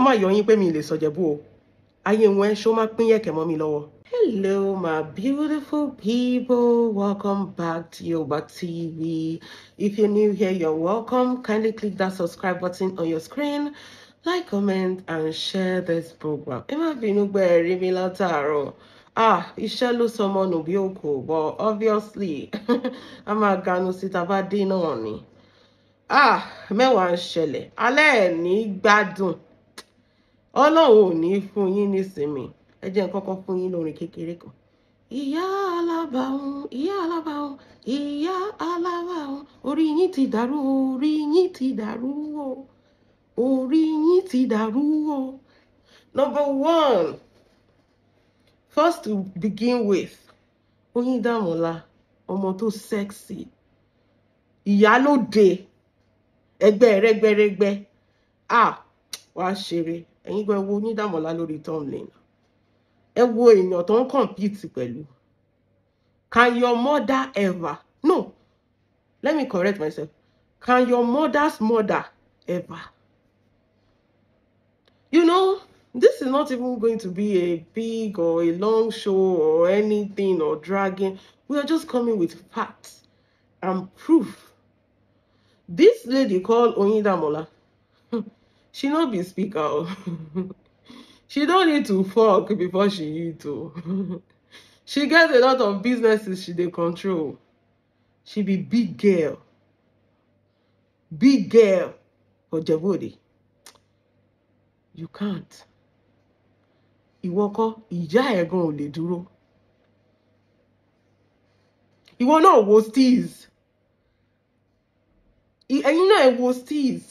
Má yọ yín pé mi lè sọ̀jẹ̀bú o, ayé wọn ẹ ṣó má pín yẹ̀kẹ̀ mọ́ mi lọ́wọ́. Hello, my beautiful people. Welcome back to Yoba TV. If you're new here, you're welcome. Kindly click that subscribe button on your screen, like, comment, and share this program. Ẹ má bínú pé ẹ rí mi látàárọ̀. Ah, iṣẹ́ ló sọ ọmọ nù bí òkò, but obviously, a máa ganu síta bá dé náà ni. Ah, mẹ́wàá ń ṣẹlẹ̀. Alẹ́ ẹ̀ ní gbádùn. Ọlọ́run ò ní fún yín nísinmi. Ẹ jẹ́ n kọ́kọ́ fún yín lórin kékeré kan. Ìyá alábàáhùn, ìyá alábàáhùn, ìyá alábàáhùn, orí yín ti dàrú o, orí yín ti dàrú o, orí yín ti dàrú o. Number one, first to begin with, Oyindamola, ọmọ tó sexy, ìyálóde, ẹgbẹ́ rẹ́gbẹ́rẹ́gbẹ́, ah, wàá ṣeré, ẹ̀yin gan, ẹ wo Oyindamola lórí thumbnail. Ẹ wo èèyàn tó ń compete pẹ̀lú. Can your mother ever? No, let me correct myself. Can your mother's mother ever? This is not even going to be a big or a long show or anything or dragging. We are just coming with facts and proof. This lady called Oyindamola, she not be speaker o. She don't need to fuck before she eat o. She get a lot of businesses she dey control. She be big girl. Big girl for Ijebu. You can't. Ìwọ kọ́, ìyá ẹ̀ gan ò lè dúró. Ìwọ náà wo steez. Ẹ̀yin náà ẹ wo steez.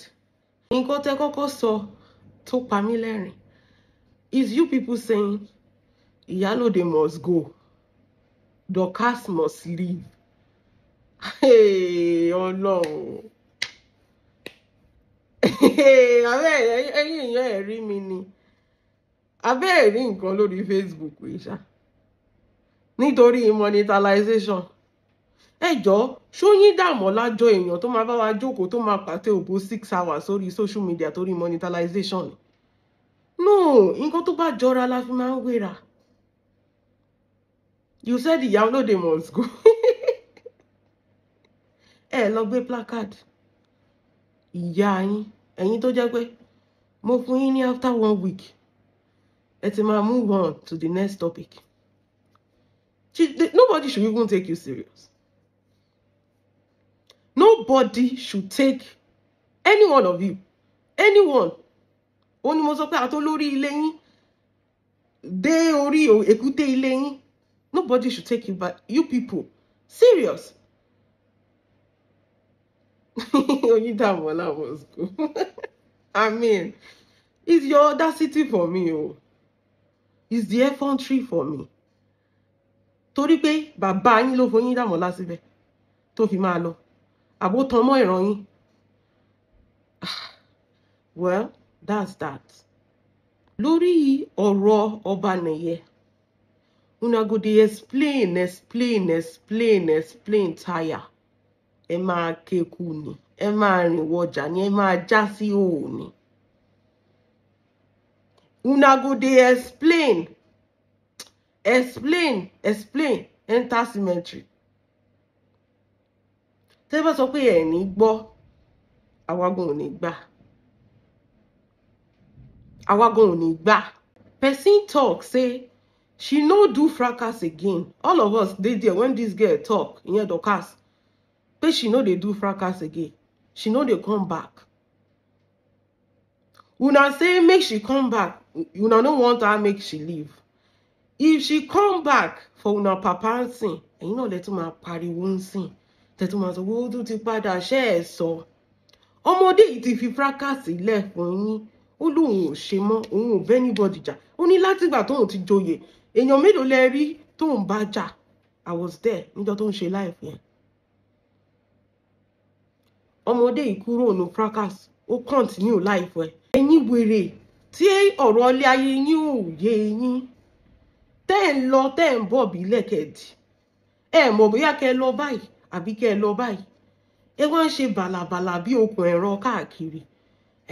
Nǹkan tẹ́ kọ́kọ́ sọ tó pa mí lẹ́rìn is you people saying Ìyálóde must go, Dorcas must leave. Hey, Ọlọ́run. Abẹ́ ẹ̀yin èèyàn, ẹ̀ rí mi ni. Abẹ́ ẹ̀ rí nǹkan lórí Facebook yìí ṣá. Nítorí monetization. Ẹ jọ̀ọ́, ṣóyín Dàmọ́lá jọ èèyàn tó máa bá wa jókòó tó máa pàtẹ òbó 6 hours sórí social media torí monetization? No, nǹkan tó bá jọra la fi máa ń wéra. You said Ìyálóde must go. Ẹ lọ gbé placard. Ìyá yín, ẹ̀yin tó jẹ́ pé mo fún yín ní after one week, ẹ ti máa move on to the next topic. Nobody should even take you serious. Nobody should take any one of you. Anyone. Ó ní mo sọ pé àtolórí ilé yín dé orí èkúté ilé yín. Nobody should take you back. You people. Serious. Oyindamola must go. I mean, it's your audacity for me o. It's the effrontery for me. Torí pé bàbá yín ló foyín Dàmọ́lá síbẹ̀ tó fi máa lọ. Àbó tan mọ́ ìran yín. Well, that's that. Lórí ọ̀rọ̀ ọba nìyẹn. Una go dey explain, explain, explain, explain tire. Ẹ máa kéku ni, ẹ máa rìn wọjà ni, ẹ máa já sí òní. Una go dey explain, explain, explain, enter cemetery. Tẹ́ bá sọ pé ẹ̀ ní gbọ́, àwa gan ò ní gbà. Àwa gan ò ní gbà. Person talk say she no do fracas again. All of us dey there when this girl talk, ìyẹn Dorcas, pé she no dey do fracas again. She no dey come back. Una say make she come back. Una no want her make she leave. If she come back for una papa ń sìn, ẹ̀yin náà lẹ tún máa pariwo ń sìn. Tẹ tún máa sọ pé ó tún ti padà ṣẹ́ ẹ̀ sọ. Ọmọdé yìí ti fi fracas sílẹ̀ fún yín. Ó lóun ò ṣe mọ́, òun ò bẹ́ anybody jà. Ó ní látìgbà tóun ti joyè, èèyàn mélòó lẹ rí tóun bá jà? I was there níjọ́ tó ń ṣe live yẹn. Ọmọdé yìí kúrò ní fracas, ó continue life ẹ̀. Ẹ̀yin wèrè tí ọ̀rọ̀ ilé ayé yín ò yé yín, tẹ́ ẹ̀ ń lọ, tẹ́ ẹ̀ ń bọ̀ bí lẹ́kẹ̀dì, ẹ mọ̀ bóyá kẹ́ ẹ lọ báyìí àbí kẹ́ ẹ lọ báyìí. Ẹ wá ń ṣe bàlàbàlà bí okùn ẹ̀rọ káàkiri.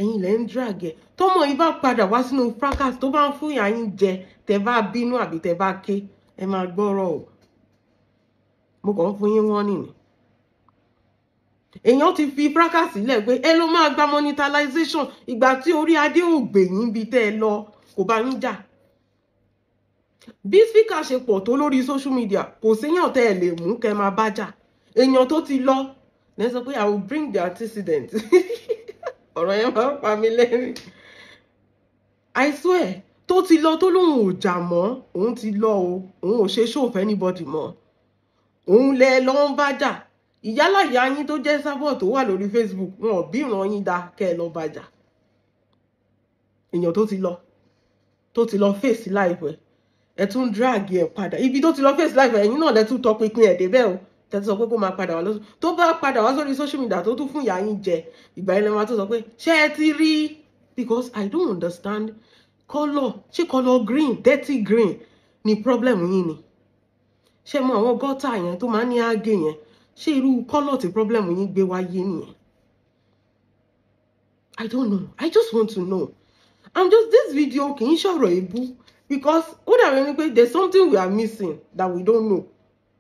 Ẹ̀yin lẹ́ ń drag ẹ̀. Tọ́mọ yìí bá padà wá sínú fracas, tó bá ń fún ìyá yín jẹ, tẹ bá bínú àbí tẹ bá ké, ẹ máa gbọ́rọ̀ o. Mo kàn ń fún yín wọ́n nìyí. Èèyàn ti fi fracas sílẹ̀ pé ẹ ló máa gba monetization. Ìgbà tí orí adé ò gbè yín bí tẹ́ ẹ lọ, kò bá yín jà. Bí speaker ṣe pọ̀ tó lórí social media, kò séyàn tẹ́ ẹ lè mú kẹ́ máa bá jà. Èèyàn tó ti lọ lẹ́ sọ pé, "I will bring the antecedent." Ọ̀rọ̀ yẹn máa ń pa mí lẹ́rìn. I swear, tó ti lọ, tó lóun ò jà mọ́, òun ti lọ o, òun ò ṣe show for anybody mọ́, òun lẹ lọ ń bá jà. Ìyálàyà yín tó jẹ́ sábọ̀ tó wà lórí Facebook, wọn ò bí ìran yín da kẹ́ ẹ lọ bá jà. Èèyàn tó ti lọ, tó ti lọ face life ẹ̀, ẹ tún drag ẹ padà ibi tó ti lọ face life ẹ̀. Ẹ̀yin náà lẹ tún tọpinpin ẹ̀ débẹ̀ o, tẹ́tí sọ pé kó máa padà wá lọ́sùn. Tó bá padà wá sórí social media, tó tún fún ìyá yín jẹ, ìgbà yẹn lẹ máa tó sọ pé ṣé ẹ ti rí? Because I don't understand colour. Ṣé colour green, dirty green ni problem yín ni? Ṣé mo àwọn gutter yẹn tó máa ń ní ágé yẹn, ṣé irú colour tí problem yín gbé wáyé nìyẹn? I don't know. I just want to know. I'm just, this video kì í ṣọ̀rọ̀ èébú, because ó dàbí ẹni pé there's something we are missing that we don't know.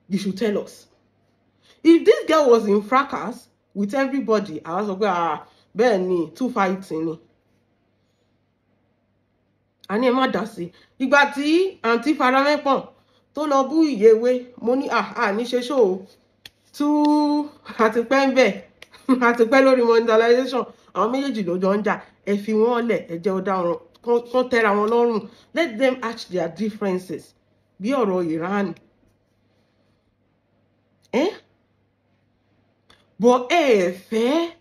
You should tell us. If this girl was in fracas with everybody, àwa sọ pé, "Ah, bẹ́ẹ̀ ni, two fighting ni." Àní ẹ má dá sí. Ìgbà tí àǹtí Faramẹ́pọ̀n tó lọ bú ìyèwé, mo ní à à ní ṣe ṣó o tú. Àti pẹ́ ń bẹ̀, àti pẹ́ lórí monetization. Àwọn méjèèjì ló jọ ń jà. Ẹ fi wọ́n lẹ̀, ẹ jẹ́ ó dá wọn kán tẹ́ra wọn lọ́rùn. Let them hatch their differences bí ọ̀rọ̀ Iran. Eh? But ẹ ẹ fẹ́,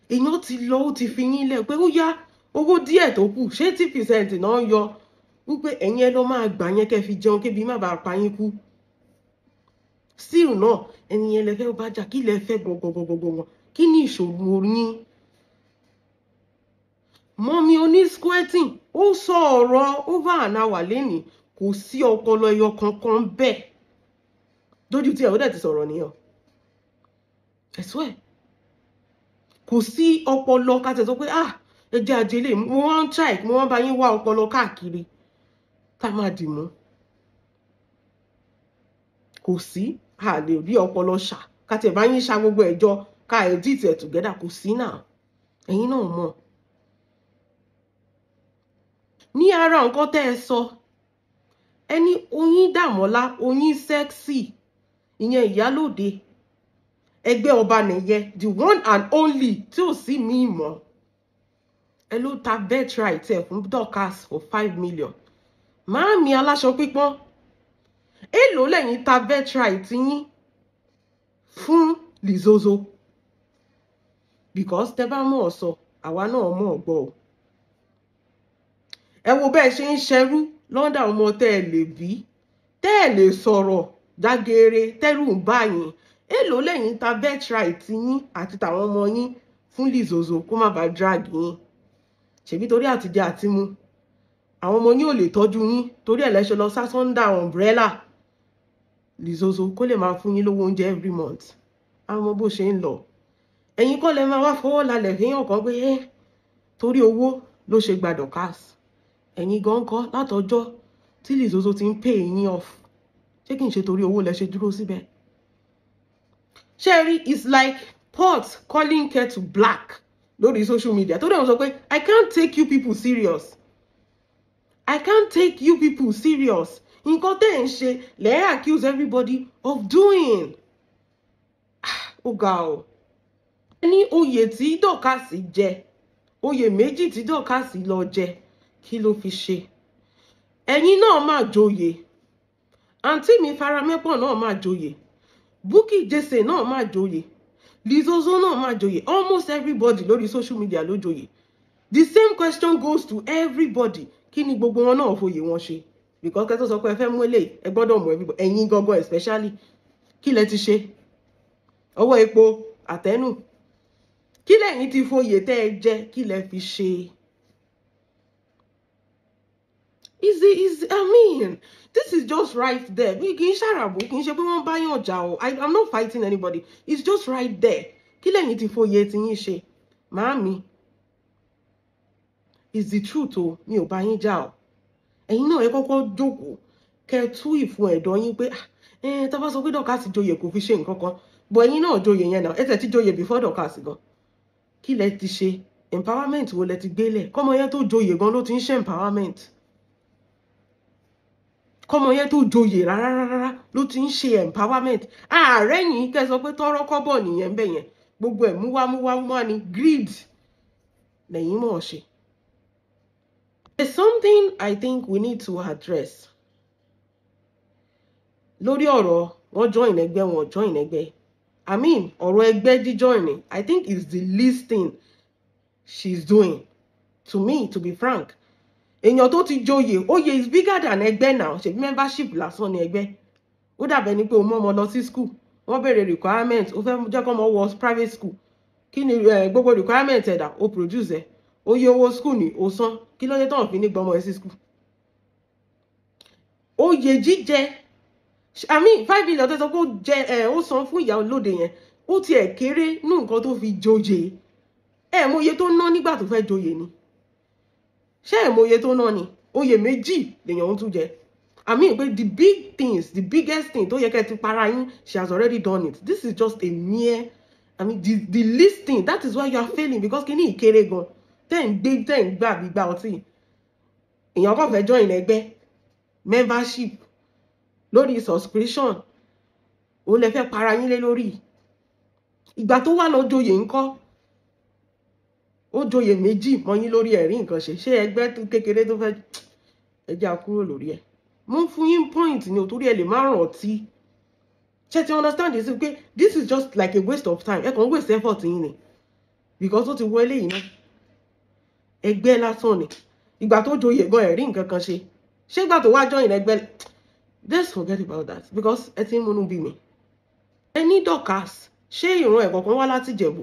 èèyàn ti lọ, ó ti fi yín lẹ̀ pé ó yá, owó díẹ̀ tó kù, ṣé 80% náà yọ, wípé ẹ̀yin ẹ lọ máa gbà yẹn, kẹ́ fi jẹun, kébi má bàa pa yín kú. Still náà, ẹni yẹn lẹ fẹ́ bá jà. Kí lẹ fẹ́ gangan? Kí ni ìṣòro yín? Mummy oní squirting, ó sọ ọ̀rọ̀ over an hour lénìí, kò sí ọpọlọ ẹyọ kankan bẹ́ẹ̀ lójú tí ẹ̀. Ó dẹ̀ ti sọ̀rọ̀ nìyẹn. I swear, kò sí ọpọlọ ká tẹ̀ sọ pé, "Ah, ẹ jẹ́ ajé lè." Mo wá ń try, mo wá ń bá yín wá ọpọlọ káàkiri tá a máa dì mú. Kò sí, a lè rí ọpọlọ ṣà ká tẹ̀ bá yín ṣa gbogbo ẹ̀jọ́ ká edit ẹ̀ together. Kò sí náà. Ẹ̀yin náà mọ̀ ní ara nǹkan tẹ́ ẹ sọ, ẹni Oyin Dàmọ́lá, Oyin Sexy, ìyẹn ìyálòde ẹgbẹ́ ọba nìyẹn, the one and only tí ò sí míì mọ́, ẹ ló ta birthright ẹ fún Dorcas for 5 million. Máàmí aláṣọ pípọ́n, èèlò lẹ́yìn ta birthright yín fún Lizozo? Because tẹ́ bá mọ̀ ọ́ sọ, àwa náà mọ̀ ọ́ gbọ́ o. Ẹ wo bẹ́ẹ̀ ṣe ń ṣẹrú lọ́ndà ọmọ tẹ́ ẹ lè bí, tẹ́ ẹ lè sọ̀rọ̀ jágeere, tẹ́rù ń bá yín. Èèlò lẹ́yìn ta birthright yín àti tàwọn ọmọ yín fún Lizozo kó má bàa drag yín? Ṣèbí torí àtijẹ àti mu, àwọn ọmọ yín ò lè tọ́jú yín, torí ẹ̀ lẹ́ṣẹ̀ lọ sá under umbrella Lizozo kó lè máa fún yín lówó oúnjẹ every month. Àwọn ọmọ bó ṣe ń lọ, ẹ̀yin kọ́ lẹ máa wá fọwọ́ lálẹ̀ fẹ́yàn kan pé ẹ́ torí owó ló ṣe gba Dorcas. Ẹ̀yin gan kọ́, látọjọ́ tí Lizozo ti ń pay yín off, ṣé kì í ṣe torí owó lẹ ṣe dúró síbẹ̀? Ṣé rí, it's like pot calling kettle black lórí social media tó dẹ̀ wọ́n sọ pé, "I can't take you people serious. I can't take you people serious." Nǹkan tẹ́ ẹ̀ ń ṣe lẹ́yìn accuse everybody of doing. Ó ga o. Ní oyè tí Dorcas jẹ, oyè méjì tí Dorcas lọ jẹ, kí ló fi ṣe? Ẹ̀yin náà máa joyè, àǹtí mi Faramẹ́pọ̀n náà máa joyè, Bukky Jesse náà máa joyè, Lizozo náà máa joyè. Almost everybody lórí social media ló joyè. The same question goes to everybody: kí ni gbogbo wọn náà foyè wọn ṣe? Because kẹ́ tó sọ pé ẹ fẹ́ mú eléyìí, ẹ gbọ́dọ̀ mú everybody. Ẹ̀yin gangan especially, kí lẹ ti ṣe? Ọwọ́ epo àtẹnu, kí lẹ́yìn ti foyè tẹ́ ẹ jẹ, kí lẹ fi ṣe? Is, I mean, this is just right there. Bí kì í ṣàràbù, kì í ṣe pé wọ́n bá yàn jà o. I'm not fighting anybody. It's just right there. Kí lẹ́yìn ti foyè tí yín ṣe, màámi? Is the truth o. Mi ò bá yín jà o. Ẹ̀yin náà, ẹ kọ́kọ́ jókòó, kẹ́ ẹ tú ìfun ẹ̀dọ̀ yín pé ẹ tó bá sọ pé Dorcas joyè, kò fi ṣe nǹkan kan bọ̀. Ẹ̀yin náà joyè yẹn náà, ẹ tẹ̀ tí joyè before Dorcas gan. Kí lẹ ti ṣe? Empowerment wo lẹ ti gbélẹ̀? Kọ́mọ yẹn tó joyè gan ló ti ń ṣe empowerment. Kọ́mọ yẹn tó joyè rárá rárá ló ti ń ṣe empowerment. Ààrẹ yìí kẹ́ sọ pé tọ́rọ́ kọ́bọ̀ nìyẹn ń bẹ̀ yẹn. Gbogbo ẹ̀ múwá múwá múwá ni, greed lẹ́yìn mọ̀ ṣe. There's something I think we need to address lórí ọ̀rọ̀ wọ́n join ẹgbẹ́, wọn join ẹgbẹ́. I mean, ọ̀rọ̀ ẹgbẹ́ jíjoin, I think is the least thing she's doing, to me, to be frank. Èèyàn tó ti joyè, oyè is bigger than ẹgbẹ́ now. Ṣèbí membership lásán ni ẹgbẹ́. Ó dàbẹ̀ ni pé o mú ọmọ lọ sí school, wọ́n béèrè requirement, ó fẹ́ jẹ́ kó ọmọ wọ private school. Kí ni gbogbo requirement ẹ̀dà o produce ẹ̀, oye owó school ni o san. Kí ló dé tán fi ní gbọmọ ẹ sí school? Oyè jíjẹ, I mean, 5 million tó sọ pé ó jẹ ẹ, ó san fún ìyá olóde yẹn, ó tiẹ̀ kéré nú nǹkan tó fi joyè. Ẹ mọ iye tó ná nígbà tó fẹ́ joyè ni? Ṣé ẹ mọ iye tó ná ni? Oyè méjì lèèyàn ń tún jẹ. I mean pé the big things, the biggest thing tó yẹ kẹ́ ti para yín, she has already done it. This is just a mere, I mean, the least thing. That is why you are failing, because kí ní ìkéré gan tẹ́ ń gbé, tẹ́ ń gbà gbígbà ọtí. Èèyàn kàn fẹ́ join ẹgbẹ́, membership lórí subscription, òun lè fẹ́ para yín lé lórí. Ìgbà tó wà lọ joyè ńkọ́? Ó joyè méjì mọ́ yín lórí, ẹ̀rí nǹkan ṣe. Ṣé ẹgbẹ́ kékeré tó fẹ́? Ẹ jẹ́ a kúrò lórí ẹ̀. Mo ń fún yín point ni o, torí ẹ lè má rántí. Ṣé ti understand this, pé this is just like a waste of time? Ẹ kàn ń waste effort yín ni, because ó ti wọ eléyìí náà, ẹgbẹ́ lásán ni. Ìgbà tó joyè gan, ẹ̀rí nǹkan kan ṣe. Ṣé ìgbà tó wá join ẹgbẹ́? Let's forget about that, because ẹ ti ń múnú bí mi. Ẹ ní Dorcas, ṣé ìran ẹ̀ kọ̀ọ̀kan wá láti Ìjẹ̀bú?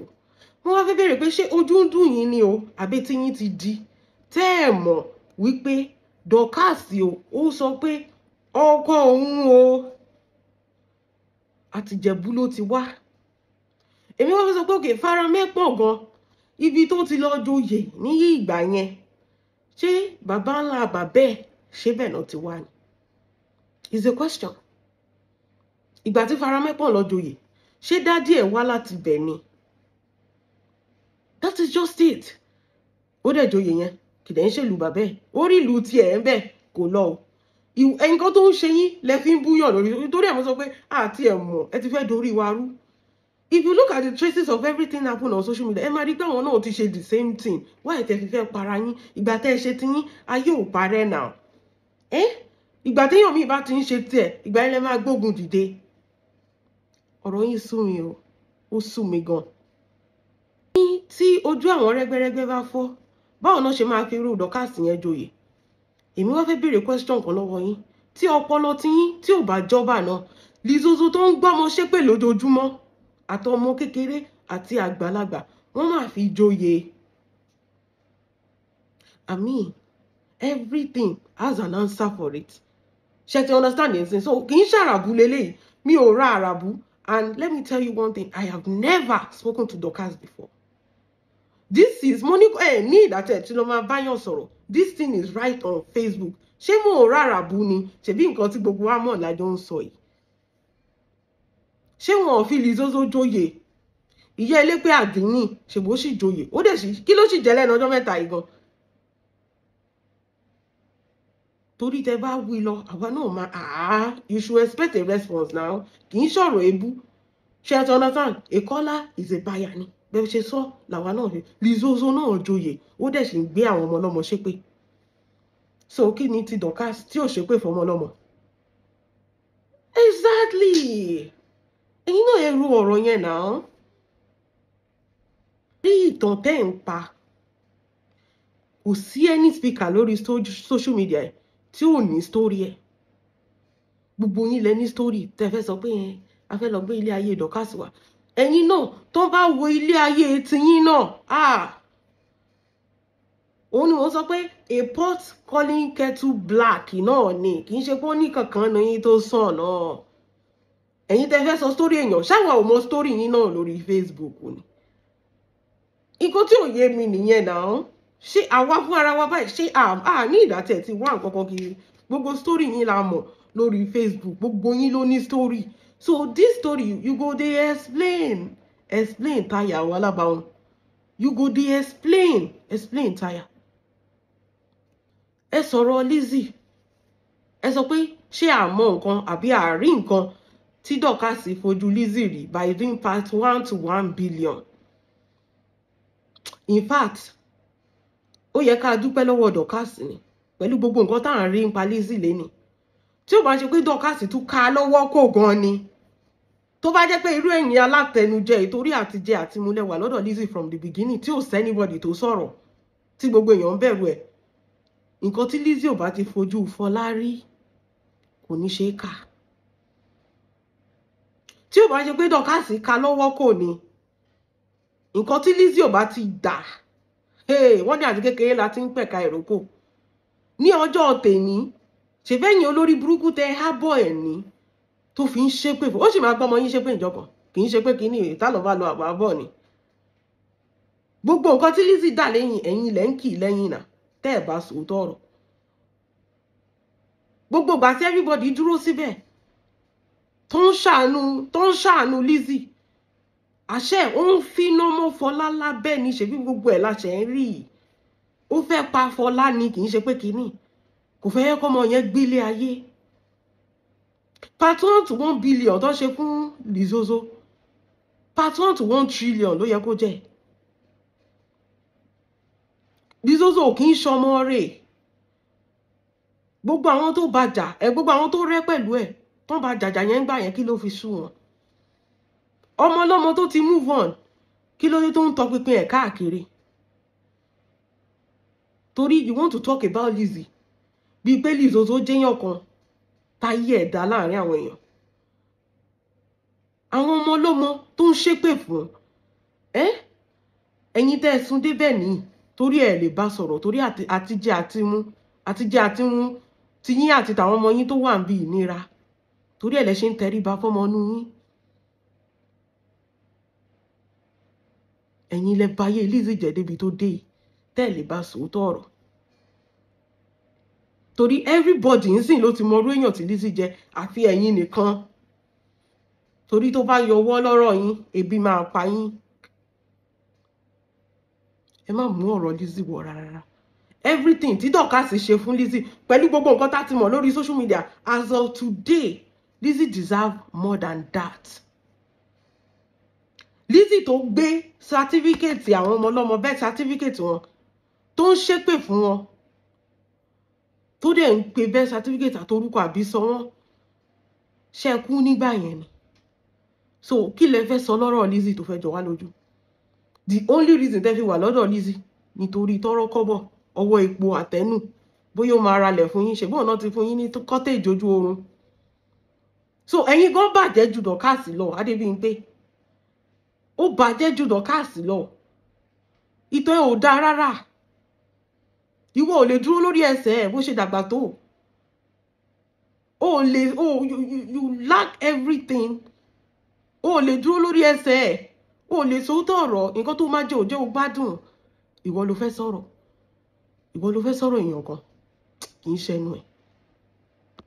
Wọ́n wá fẹ́ béèrè pé ṣé ojú ń dùn yín ni o, àbí tí yín ti di tẹ́ ẹ̀ mọ̀ wípé Dorcas o, ó sọ pé ọkọ òun o, àtìjẹ̀bú ló ti wá. Èmi wọ́n fẹ́ sọ pé òkè faramẹ́pọ̀ gan, ibi tó ti lọ joyè ní ìgbà yẹn, ṣé bàbá ńlá bàbẹ́ ẹ̀, ṣé bẹ́ẹ̀ náà ti wá ni? Is a question. Ìgbà tí faramẹ́pọ̀ lọ joyè, ṣé daddy ẹ̀ wá láti bẹ̀ ni? That is just it. Ó dẹ̀ joyè yẹn, kìdẹ̀ ń ṣèlú bàbẹ́ ẹ̀, ó rí ìlú tiẹ̀ ń bẹ̀, kò lọ o. Nǹkan tó ń ṣe yín lẹ fi ń búyàn lórí, torí ẹ̀ mo sọ pé àti ẹ̀ mọ̀, ẹ ti fẹ́ dorí wa rú. If you look at the traces of everything happen on social media, ẹ máa rí pé àwọn náà ti ṣe the same thing. Why tẹ́ fi fẹ́ para yín? Ìgbà tẹ́ ẹ ṣe ti yín, ayé ò parẹ́ now. Ẹ́ ìgbà téèyàn míì bá ti ń ṣe tiẹ̀, ìgbà yẹn lẹ máa gbógun dìde. Ọ̀rọ̀ yín sú mi o, ó sú mi gan. Ní tí ojú àwọn rẹ́gbẹ́rẹ́gbẹ́ bá fọ́, báwo náà ṣe máa fi irú Dorcas yẹn joyè? Èmi wá fẹ́ béèrè question kan lọ́wọ́ yín. Tí ọpọlọ tiyín tí ò bá jọba náà, Lizozo tó ń gbọ́mọ ṣépè lójoojúmọ́, àtọmọ kékeré àti àgbàlagbà, wọ́n máa fi joyè. I mean, everything has an answer for it. Ṣe ti understand yẹn? So kì í ṣàràbù leléyìí, mi ò ra àràbù. And let me tell you one thing, I have never spoken to Dorcas before. This is mo ní ẹ ní ìdátẹ̀ tí ló máa báyàn sọ̀rọ̀. This thing is right on Facebook. Ṣé mo ò ráràbù ni? Ṣebí nǹkan tí gbogbo wa mọ̀ lájọ ń sọ yìí. Ṣé wọn ò fi Lizozo joyè? Ìyá elépè àdínní, ṣèbó sì joyè? Ó dẹ̀ sì kí ló sì jẹ́ lẹ́nu ọjọ́ mẹ́ta yìí gan? Torí tẹ bá wí lọ, àwa náà máa, ah, you should expect a response now. Kì í ṣọ̀rọ̀ ebú. Ṣe ẹ ti understand? A caller is a buyer ni. Bẹ́ẹ̀ ṣe sọ làwa náà ṣe. Lizozo náà joyè, ó dẹ̀ sì ń gbé àwọn ọmọ ọlọ́mọ ṣépè. So kí ni ti Dorcas tí ò ṣépè fọmọ ọlọ́mọ? Exactly. Ẹ̀yin náà, ẹ ru ọ̀rọ̀ yẹn náà rí. Ìtàn tẹ́ ń pa, kò sí any speaker lórí social media ẹ̀ tí ò ní story ẹ̀. Gbogbo yín lẹ ní story tẹ́ fẹ́ sọ pé yẹn a fẹ́ lọ gbé ilé ayé Dorcas wá. Ẹ̀yin náà, tó bá wo ilé ayé tiyín náà, ah, òun ni wọ́n sọ pé a pot calling kettle black náà ni. Kì í ṣe pé ó ní kankan ní yín tó sàn náà. Ẹ̀yin tẹ́ fẹ́ sọ story èèyàn, ṣáwa ò mọ story yín náà lórí Facebook ni? Nǹkan tí ò yé mi nìyẹn náà. Ṣé àwa fún ara wa báyìí, ṣé à ní ìdátẹ̀ ti wá nǹkan kan kiri? Gbogbo story yín la mọ̀ lórí Facebook, gbogbo yín ló ní story. So this story, you go dey explain, explain tire. Àwọn alábàáwọn, you go dey explain, explain tire. Ẹ sọ̀rọ̀ Lizzy, ẹ sọ pé ṣé àmọ́ nǹkan àbí àárí nǹkan tí Dorkas fojú Lizzy rí by doing part 1 to 1 billion. In fact, ó yẹ ká dúpẹ́ lọ́wọ́ Dorkas ni pẹ̀lú gbogbo nǹkan tá à ń rí nípa Lizzy lẹ́ni. Tí ó bá ṣe pé Dorkas tún ká lọ́wọ́ kò gan ni, tó bá jẹ́ pé irú ẹ̀yin alátẹnujẹ ìtorí àtijẹ àtimúlẹ̀ wà lọ́dọ̀ Lizzy from the beginning, tí ò sí anybody tó sọ̀rọ̀, tí gbogbo èèyàn ń bẹ̀rù ẹ̀, nǹkan tí Lizzy ò bá ti fojú Fọlá rí kò ní ṣe é kà. Tí ò bá ṣe pé Dorkas ká lọ́wọ́ kò ní, nǹkan tí Lizzy ò bá ti dà, wọ́n ní àti kékeré la ti ń pẹ̀ka ìrókò. Ní ọjọ́ tèmi, ṣèfẹ́yìn olórí burúkú tẹ hábọ̀ ẹ̀ ní tó fi ń ṣépè fún, ó sì máa gbọ́mọ yín ṣépè ìjọkan. Kì í ṣe pé kínní ìta lọ bá lọ àbá bọ̀ ni. Gbogbo nǹkan tí Lizzy dà lẹ́yìn, ẹ̀yìn ilẹ̀ ń kì í lẹ́yìn náà. Tẹ́ ẹ̀ bá sòótọ́ ọ̀rọ̀, gbogbo ìgbà tí everybody dúró síbẹ̀ tó ń ṣàánú Lizzy, àṣẹ ó ń finá mọ́ Fọlá lábẹ́ ní. Ṣebí gbogbo ẹ̀ láṣẹ ń rí i. Ó fẹ́ pa Fọlá ni, kì í ṣe pé kínní kò fẹ́ yẹ kọ́mọ yẹn gbélé ayé. Part 1 to 1 billion tó ṣe fún Lizozo, part 1 to 1 trillion ló yẹ kó jẹ́. Lizozo kì í ṣọmọ rẹ̀. Gbogbo àwọn tó bá jà ẹ, gbogbo àwọn tó rẹ́ pẹ̀lú ẹ̀ tó bá jàjà yẹn ń gbà yẹn, kí ló fi sú wọn? Ọmọ ọlọ́mọ tó ti move on, kí ló dé tó ń tọpinpin ẹ̀ káàkiri? Torí you want to talk about Lizzy bíi pé Lizozo jẹ́yàn kan táyé ẹ̀dá láàrin àwọn èèyàn. Àwọn ọmọ ọlọ́mọ tó ń ṣépè fún ẹ, ẹ̀yin tẹ́ ẹ sún débẹ̀ nìyí, torí ẹ lè bá sọ̀rọ̀, torí àtijẹ àtimú, àtijẹ àtimú ti yín àti tàwọn ọmọ yín tó wà ń bí ìnira, torí ẹ lẹ ṣe ń tẹríba fọmọ inú yín. Ẹ̀yin lẹ bayé Lizzy jẹ́ débi tó dé yìí, tẹ́ ẹ lè bá sòótọ́ ọ̀rọ̀, torí everybody ń sìn ló ti mọ irú èèyàn tí Lizzy jẹ́, àfi ẹ̀yin nìkan. Torí tó bá yọwọ́ lọ́rọ̀ yín, ebi máa pa yín. Ẹ má mú ọ̀rọ̀ Lizzy wọ̀ rárá. Everything tí Dorkas ṣe fún Lizzy pẹ̀lú gbogbo nǹkan tá a ti mọ̀ lórí social media as of today, Lizzy deserve more than that. Lizzy tó gbé certificate àwọn ọmọ ọlọ́mọ, birth certificate wọn, tó ń ṣépè fún wọn, tó dẹ̀ ń pe birth certificate àtorúkọ àbísọ wọn, ṣe kú nígbà yẹn ni? So kí lẹ fẹ́ sọ lọ́rọ̀ Lizzy tó fẹ́ jọ wá lójú? The only reason tẹ́ fi wà lọ́dọ̀ Lizzy, nítorí tọ́rọ́ kọ́bọ̀, ọwọ́ epo àtẹnu, bóyá ó máa ralẹ̀ fún yín, ṣègbọ́n náà ti fún yín ní cottage ojú oorun. So ẹ̀yin gan bàjẹ́ ju Dorkas lọ. Adébímpé, ó bàjẹ́ ju Dorkas lọ. Ìtàn ẹ̀ ò dáa rárá. Ìwọ ò lè dúró lórí ẹsẹ̀ ẹ̀ bó ṣe dàgbà tó. O lè o you, you, you lack everything. O lè dúró lórí ẹsẹ̀ ẹ̀, o lè sòótọ́ ọ̀rọ̀. Nǹkan tó máa jẹ́ òjẹ́ o gbádùn. Ìwọ ló fẹ́ sọ̀rọ̀, ìwọ ló fẹ́ sọ̀rọ̀. Èèyàn kan kì í ṣẹnu ẹ̀.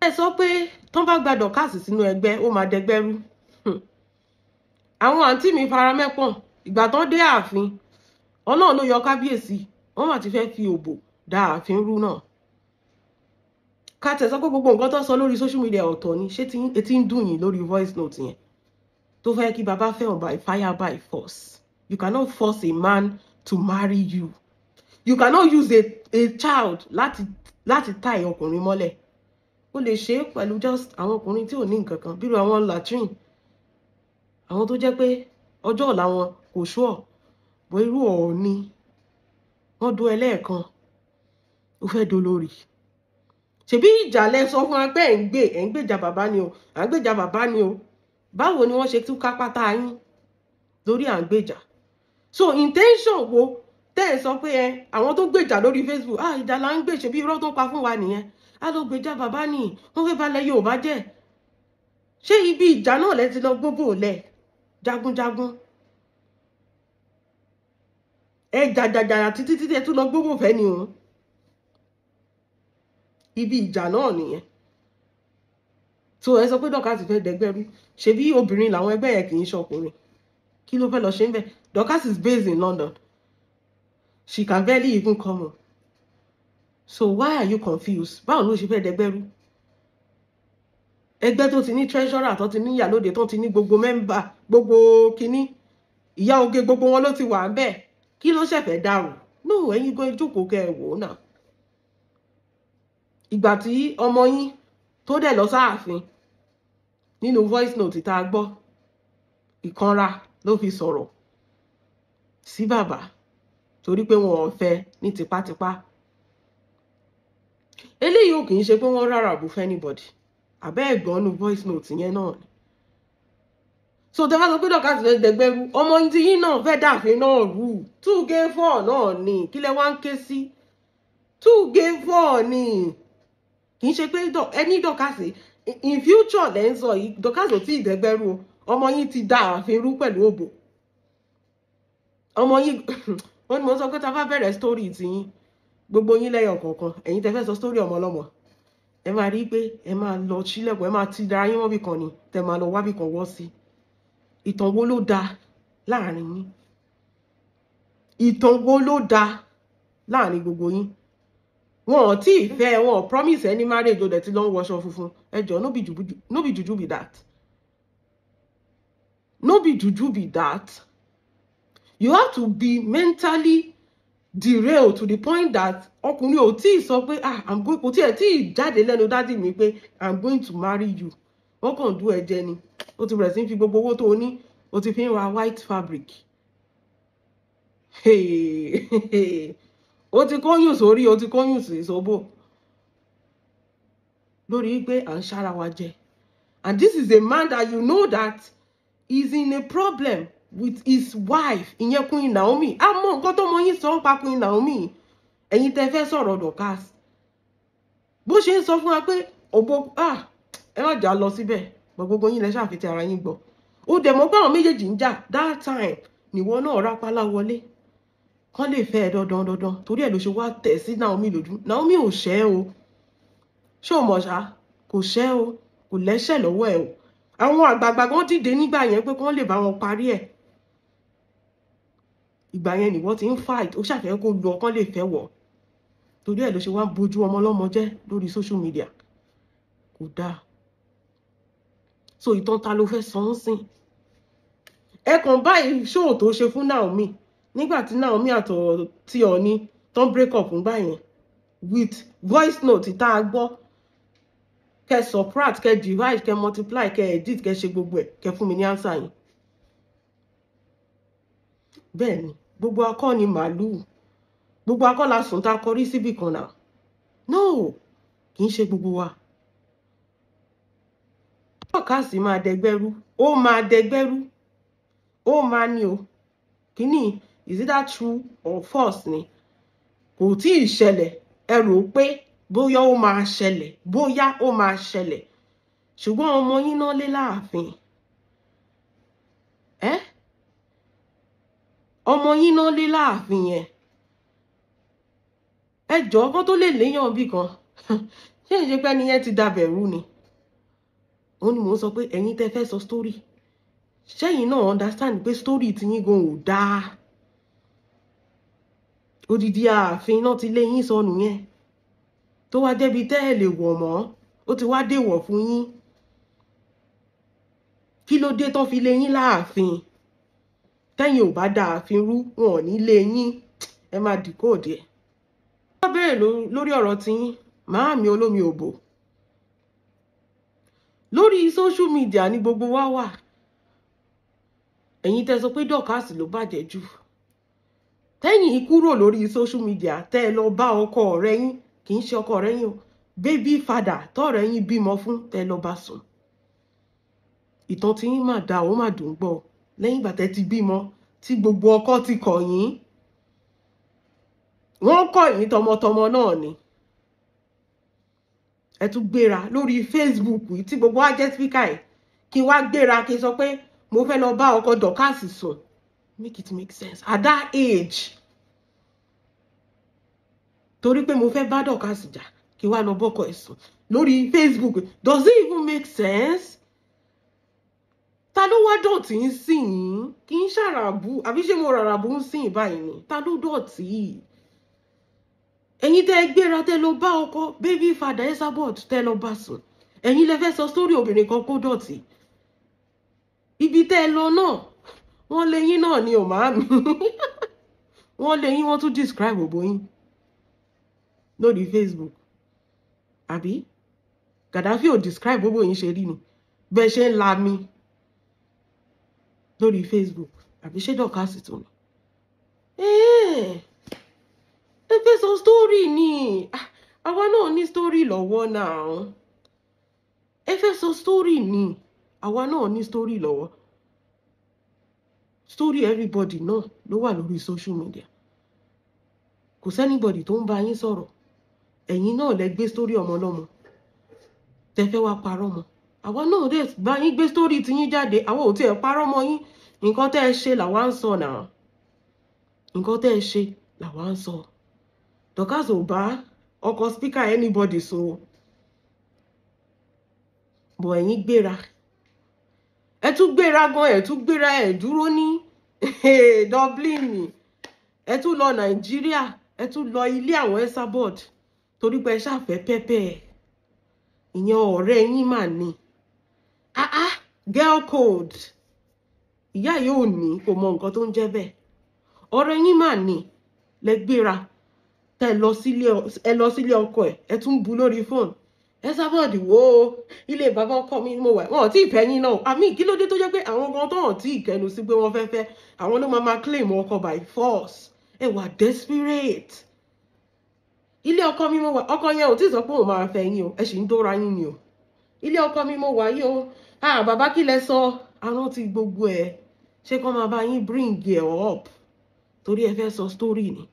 Ẹ sọ pé tán bá gba Dorkas sínú ẹgbẹ́, ó máa dẹgbẹ́ rú. Àwọn àǹtí mi fara mẹ́pọ̀n. Ìgbà tán dé ààfin, Ọlọ́run ló yọ kábíyèsí. Wọ́n mà ti fẹ́ fi òbò da ààfin rú náà. Ká tẹ̀ sọ pé gbogbo nǹkan tó sọ lórí social media ọ̀tọ̀ ni. Ṣé etí ń dùn yín lórí voice note yẹn tó fẹ́ kí bàbá fẹ́ràn by fire by force? You cannot force a man to marry you. You cannot use a child láti tie ọkùnrin mọ́lẹ̀. Ó lè ṣe é pẹ̀lú just àwọn ọkùnrin tí ò ní nǹkan kan, bírò àwọn latrine, àwọn tó jẹ́ pé ọjọ́ ọ̀la wọn kò ṣúọ̀ bó. Irú Ọọ̀ni, wọ́n dó ẹlẹ́ẹ̀kan, ó fẹ́ dolórí. Ṣebí ìjà lẹ sọ fún wa pé ẹ̀ ń gbé, ẹ̀ ń gbèjà bàbá ni o, à ń gbèjà bàbá ni o. Báwo ni wọ́n ṣe tún ká pátá yín lórí à ń gbèjà? So intention wo tẹ́ ẹ̀ sọ pé ẹ àwọn tó gbèjà lórí Facebook, ah, ìjà là ń gbè? Ṣebí irọ́ tó pa fún wa nìyẹn. A lọ gbèjà bàbá ni, wọ́n fẹ́ balẹ̀ Yorùbá jẹ́. Ṣé ibi ìjà náà lẹ ti lọ gbóbò lẹ̀ jagunjagun? Ẹ jàjàjàrà títí títí, ẹ tún lọ gbóbò fẹ́ ni òun. Ibi ìjà náà nìyẹn. So ẹ sọ pé Dorcas fẹ́ dẹgbẹ́rú. Ṣebí obìnrin làwọn ẹgbẹ́ yẹn, kì í ṣọkùnrin. Kí ló fẹ́ lọ ṣe ń bẹ̀? Dorcas is based in London. She can barely even come home. So why are you confused? Báwo ló ṣe fẹ́ dẹgbẹ́rú? Ẹgbẹ́ tó ti ní treasurer, tó ti ní ìyálóde, tó ti ní gbogbo member, gbogbo kínní, ìyá oge, gbogbo wọn ló ti wà ń bẹ̀. Kí ló ṣẹ̀fẹ̀ dàrú? No, ẹ̀yin gan, jókòó kẹ́ ẹ wò ó náà. Ìgbà tí ọmọ yín tó dẹ̀ lọ sáàfin, nínú voice note tá a gbọ́, ìkanra ló fi sọ̀rọ̀ sí bàbá, torí pé wọn ò fẹ́ ní tipátipá. Eléyìí ò kì í ṣe pé wọ́n rárá bù fún anybody. Àbẹ́ ẹ̀gbọ́n nu voice note yẹn náà ni. So tẹ bá sọ pé Dorcas fẹ́ dẹgbẹ́rú, ọmọ tí yín náà fẹ́ dàfin náà rú. Two gay four náà ni. Kí lẹ wá ń ké sí? Two gay four ni. Kì í ṣe pé ẹni Dorcas in future lẹ́ ń sọ yìí. Dorcas ò tí ì dẹgbẹ́rú o. Ọmọ yín ti dá ààfin rú pẹ̀lú òbò. Ọmọ yín, wọ́n ní mo sọ pé tá a bá bẹ̀rẹ̀ story tiyín, gbogbo yín lẹ́yọ̀ kọ̀ọ̀kan, ẹ̀yin tẹ́ fẹ́ sọ story ọmọ ọlọ́mọ, ẹ máa rí i pé ẹ máa lọ sílẹ̀kùn, ẹ máa ti dára yín mọ́bì kan ni, tẹ́ máa lọ wábì kan wọ́ sí. Ìtàn wo ló dáa láàrin yín? Ìtàn wo ló dáa láàrin gbogbo yín? Wọn ò tí ì fẹ́, wọn ò promise any marriage, o dẹ̀ ti lọ ń wọṣọ funfun. Ẹ jọ, no be juju, no be juju be that, no be juju be that. You have to be mentally derailed to the point that ọkùnrin ò tí ì sọ pé, "Ah, I'm going," kò tí ẹ̀ tí ì jáde lẹ́nu daddy mi pé, "I'm going to marry you." Wọ́n kàn dú ẹ jẹ ni. Ó ti bẹ̀rẹ̀ sí fi gbogbo owó tó o ní, o ti fi ń ra white fabric. Ó ti kóyún sórí, ó ti kóyún sí ìṣòbò, lórí pé à ń ṣára wa jẹ. And this is a man that you know that is in a problem with his wife, ìyẹn Queen Naomi. A mọ nǹkan tó mọ yín sọ ń pa Queen Naomi. Ẹ̀yin tẹ́ fẹ́ sọ̀rọ̀ Dorcas, bó ṣe ń sọ fún wa pé òbó, ah, ẹ má jà lọ síbẹ̀. Gbogbo yín lẹ ṣàfihàn ara yín gbọ́. Ó dẹ̀ mọ̀ pé àwọn méjèèjì ń jà. That time nìwọ náà rápálá wọlé kán lè fẹ́ ẹ dandan dandan. Torí ẹ̀ ló ṣe wá tẹ̀ sí Naomi lójú. Naomi ò ṣẹ́ o. Ṣé o mọ̀ ṣá? Kò ṣẹ́ o, kò lẹ́ṣẹ̀ lọ́wọ́ ẹ̀ o. Àwọn àgbààgbà gan dìde nígbà yẹn pé kán lè bá wọn parí ẹ̀. Ìgbà yẹn nìwọ ti ń fight, ó ṣàfẹ́ kó lu ọkàn lè fẹ́ wọ̀. Torí ẹ̀ ló ṣe wá ń bojú ọmọ ọlọ́mọ jẹ́ lórí social media. Kò dáa. So ìtàn ta ló fẹ́ sọ ń sìn? Ẹ kàn báyìí, ṣóò tó ṣe fún Naomi nígbà tí Naomi àtọ̀ tí Ọọ̀ni tán break up ńgbà yẹn, with voice note tá a gbọ́, kẹ subtract, kẹ divide, kẹ multiply, kẹ edit, kẹ ṣe gbogbo ẹ̀, kẹ fún mi ní answer yẹn. Bẹ́ẹ̀ ni, gbogbo akọ́ ni màálùú, gbogbo akọ́ la sùn tá a kọrí síbì kan náà. No, kì í ṣe gbogbo wa. Dorcas máa dẹgbẹ́rú, ó máa dẹgbẹ́rú, ó máa ní o. Kíní, is it that true or false ni? Kò tí ì ṣẹlẹ̀. Ẹ rò pé bóyá ó máa ṣẹlẹ̀, bóyá ó máa ṣẹlẹ̀. Ṣùgbọ́n ọmọ yín náà lé láàfin ẹ, ọmọ yín náà lé láàfin yẹn. Ẹ jọ̀ọ́, kó tó lè léyàn bí kan, ṣé ìṣe pé ẹni yẹn ti dabẹ̀ rú ni? Òun ni mò ń sọ pé ẹ̀yin tẹ́ fẹ́ sọ story, ṣẹ́yìn náà understand pé story tiyín gan ò dáa? Odidi ààfin náà ti lé yín sọnù yẹn, tó wá débi tẹ́ ẹ lè wọ̀ mọ́, ó ti wá dèwọ̀ fún yín. Kí ló dé tán fi lé yín láàfin? Tẹ́yìn ò bá da ààfin rú, wọn ò ní lé yín. Ẹ máa decode ẹ̀. Wọ́n béèrè lórí ọ̀rọ̀ tiyín, màámi olómi òbò. Lórí social media ní gbogbo wa wà. Ẹ̀yin tẹ́ sọ pé Dorcas ló bàjẹ́ jù, tẹ́yìn kúrò lórí social media, tẹ́ ẹ lọ bá ọkọ ọ̀rẹ́ yín, kì í ṣe ọkọ ọ̀rẹ́ yín o, baby father tọ́rẹ́ yín bímọ fún, tẹ́ ẹ lọ bá sùn. Ìtàn tí yín mà dáa, ó mà dùn gbọ́. Lẹ́yìn ìgbà tẹ́ ti bímọ, tí gbogbo ọkọ ti kọ̀ yín, wọ́n kọ̀ yín tọmọtọmọ náà ni, ẹ tún gbéra lórí Facebook yìí tí gbogbo wa jẹ́ speaker ẹ̀, kí n wá gbéra kí n sọ pé mo fẹ́ lọ bá ọkọ Dorcas sùn. Make it make sense at that age. Torí pé mo fẹ́ bá Dorcas jà, kí wá lọ bọ́kọ ẹ̀ sùn lórí Facebook. Does it even make sense? Ta ló wá dọ̀tí ń sìn yín? Kì í ṣàràbù, àbí ṣé mo ràràbù ń sìn báyìí ni? Ta ló dọ̀tí? Ẹ̀yin tẹ́ ẹ gbéra, tẹ́ lọ bá ọkọ baby father Esabod, tẹ́ lọ bá sùn, ẹ̀yin lẹ fẹ́ sọ sórí obìnrin kan kó dọ̀tí. Ibi tẹ́ ẹ lọ náà, wọ́n lé yín náà ni ò máa mi, wọ́n lé yín, wọ́n tún describe òbò yín lórí Facebook. Àbí Gaddafi ò describe bóbó yín ṣe rí ni, bẹ́ẹ̀ ṣe ń la mi lórí Facebook? Àbí ṣé Dorcas tún ni? Ẹ fẹ́ sọ story ni, àwa náà ní story lọ́wọ́ náà. Ẹ fẹ́ sọ story ni, àwa náà ní story lọ́wọ́. Story everybody náà ló wà lórí social media. Kò sí anybody tó ń bá yín sọ̀rọ̀. Ẹ̀yin náà lẹ gbé story ọmọ ọlọ́mọ tẹ fẹ́ wá parọ́ mọ́. Àwa náà dẹ̀ bá yín gbé story tiyín jáde. Àwa ò tiẹ̀ parọ́ mọ́ yín. Nǹkan tẹ́ ẹ ṣe làwa ń sọ náà, nǹkan tẹ́ ẹ ṣe làwa ń sọ. Dorcas ò bá ọkọ speaker anybody sùn o, bọ̀ ẹ̀yin gbéra, ẹ tún gbéra gan, ẹ tún gbéra, ẹ dúró ní Dublin, ẹ tún lọ Nàìjíríà, ẹ tún lọ ilé àwọn Esabod torí pé ẹ ṣàfẹ́ pẹ́pẹ́ ẹ̀. Ìyẹn ọ̀rẹ́ yín mà ní. Ah ah, girl code, ìyá yóò ní kò mọ nǹkan tó ń jẹ́ bẹ́ẹ̀. Ọ̀rẹ́ yín mà ní lẹ gbéra tẹ lọ sílé, ẹ lọ sílé ọkọ ẹ, ẹ tún bu lórí fóònù. Esabod wo ilé bàbá ọkọ mi mo wà. Wọn ò tí ì fẹ́ yín náà àmì. Kí ló dé tó jẹ́ pé àwọn kan tó hàn tí ì kẹnu sí pé wọ́n fẹ́ fẹ́, àwọn ló máa claim ọkọ by force? Ẹ wà desperate. Ilé ọkọ mi mo wà. Ọkọ yẹn ò tí ì sọ pé òun máa fẹ́ yín o, ẹ sì ń dóra yín ni o. Ilé ọkọ mi mo wà yìí o. Ah, bàbá, kí lẹ sọ? Àwọn ti gbogbo ẹ ṣé kọ́ máa bá yín bring ẹ up torí ẹ fẹ́ sọ story ni.